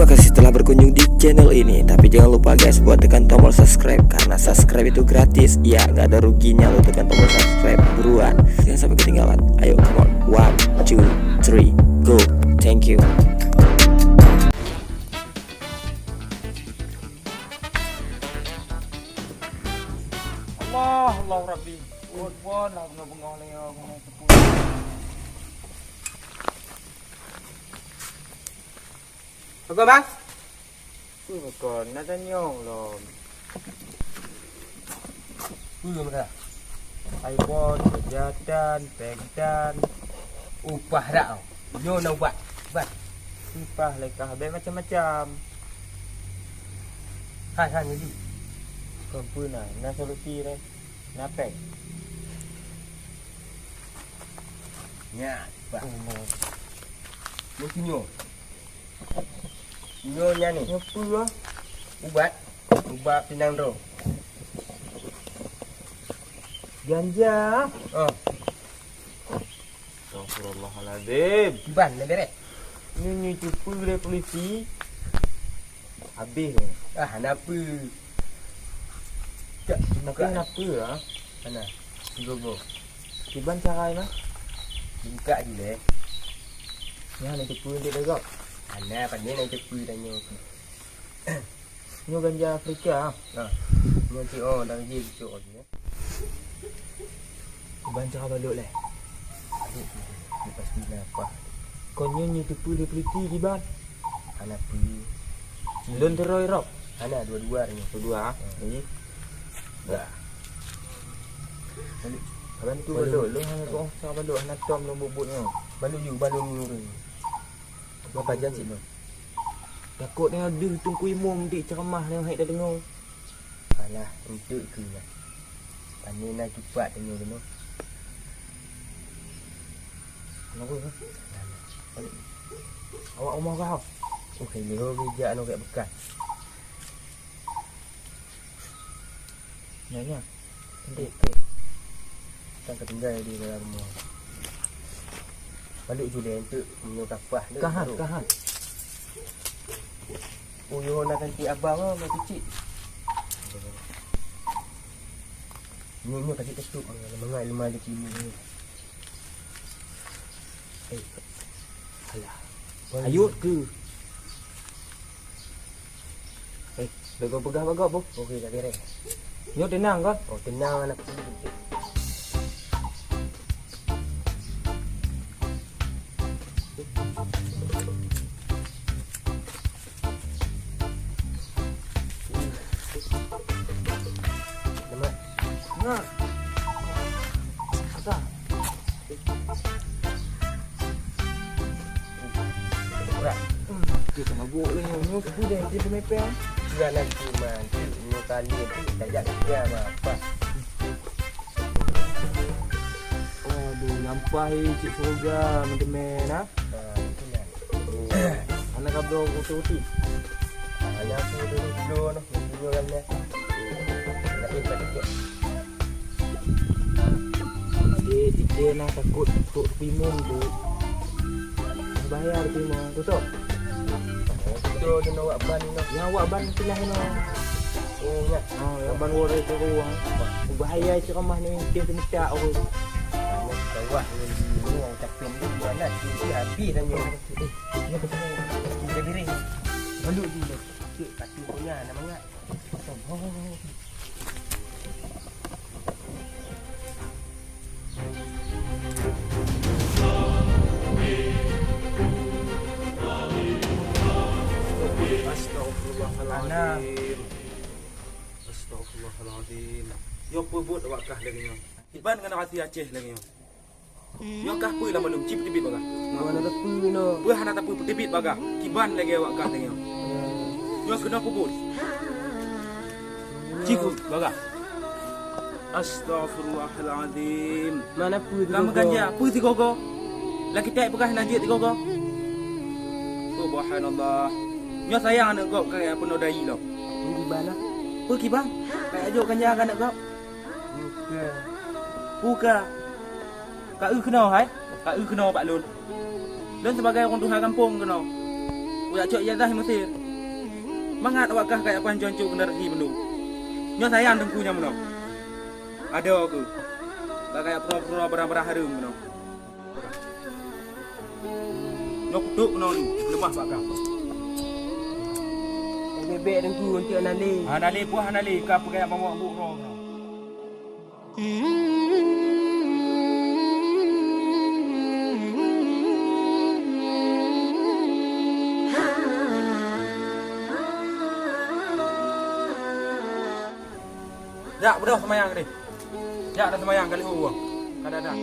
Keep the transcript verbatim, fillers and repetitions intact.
Terima kasih telah berkunjung di channel ini. Tapi jangan lupa guys buat tekan tombol subscribe, karena subscribe itu gratis. Ya, nggak ada ruginya lo tekan tombol subscribe. Buruan, jangan sampai ketinggalan. Ayo, come on. One, two, three, go. Thank you. Allah, Allah Rabbi. Buat-buat lah guna bengong lagi, guna tepung. Apa, Bang? Peue kon, na tanyong lom. Peue meunan? Iphone, keujatan, pengtan. Upah dak oh. Nyoe na ubat. Ubat. Upah lé kah bèk macam-macam. Hai, hai, Mili. Kon peue na? Na solusi deh. Na pèng. Nyan, ubat. Oh, no. Ni sinyo. Nyoe nyan ni. Nyoe peue, ah? Ubat. Ubat pinang droe. Ganja. Oh. Astagfirullahalazim. Kiban, dah beres? Nyoe, nyoe cuba lé polisi. Habis. Ah, hana peue. Tak, tapi hana peue, ah. Hana. Sigogo. Kiban cara mah? Buka je leh. Nyan na teupeue dek dagok. Hana, pandai na teupeue tanyoe. Nyoe ganja Afrika. Ha. Nyoe cit, oh, dah gaji cit, oh, ni. Kiban cara balut leh. Aduh, ni pasti na apa. Kon nyoe, nyoe teupeue di peliti kiban. Hana peue. Lôn teuroi rok. Hana, dua-dua nyoe. Dua-dua, ah. Ha. Jadi, dah. Balut. Abang tu balut. Lôn hana kong sa balut, hana tom lôn buet-buet nyoe. Balut ju, balut nyoe. Berapa jam sih, Bang? Takot nyoe deuh Teungku Imum dik ceramah nyoe hai tadeungoe. Alah, enteuk keu nyan. Pane na cupak tanyoe keunoe. Kenapa, Bang? Awak rumoh kah? Oh, hai lé ho geujak nyoe gak bekas. Nyan, nyan. Enteuk, enteuk. Kan ka tinggai di dalam rumoh. Balut ju lé enteuk meunyoe ka paih enteuk. Kahan, baru. Kahan. Oh, yo na kanti abang ah, mai keucik. Nyoe, nyoe ka cit teutôp, mangat lemah lé timu nyoe. Eh, alah. Ayut keu. Eh, bego peugah bagoe, boh. Okey, dah beres. Nyoe teunang kon? Oh, teunang anak. Nama? Nah. Apa? Ora. Hmm, dia sama gok lagi. Nyoe sepi deh, dia pemepeng. Dia lagi mandi, nyoe kali tu tak jak dia apa. Waduh, nyampah eh, cik surga, meuteumé, nah. Ah, itu nyan. Anak abang uti-uti. Anak tu dulu, dulu, noh, dulu kan dia. Nak ikut, ikut. Di, di, di, nah, takut, takut pimong tu. Bahaya di pimong tu, tu. Betul, kena awak ban ni, noh. Yang awak ban tu lah, noh. Oh, ya. Oh, yang ban warai tu, oh. Bahaya ceramah ni, dia tu minta, oh. Awak ni, ni, orang capek ni, dia nak cuci habis dah ni. Eh, dia betul. Dia diri. Balut dulu. Cik, pati punya, nama ngak. Astagfirullahaladzim. Astagfirullahaladzim. Nyoe peue buet awak kah lagèe nyoe? Kiban ngon hati Aceh lagèe nyoe. Nyoe kah peue lam bandum, ci peuteubiet bagah. Mana ada peue nyoe? Peue hana tapeue peuteubiet bagah. Kiban lagèe awak kah lagèe nyoe. Nyoe keunoe peue buet? Ci peue bagah. Astagfirullahalazim. Mana peue tu? Kamu ganja, peue sigogo? Lagi tak peugah hana jeuet sigogo? Subhanallah. Nyoe sayang aneuk gob ka peunoh dayi lom. Ini di mana? Peue kiban? Ka jok ganja keu aneuk gob? Bukan. Bukan. Ka eu keunoe hai? Ka eu keunoe bak lôn. Lôn sibagai ureueng tuha gampông keunoe. Kujak cok ijazah di Mesir. Mangat awak kah kajak pancok-cok generasi meunurot. Nyoe sayang teungku nyang meunoe. Adoe keuh. Kajak peurunoe-peurunoe barang-barang hareuem meunoe. Nyoe kutok keunoe ni, leumah bak kah. Bèk-bèk teungku, eunteuk hana lé. Hana lé peue hana lé, ka peugah bak awak bu droe keunoe. Jak, beudôh seumayang deh. Jak, dah seumayang kali uroe. Kada-kada.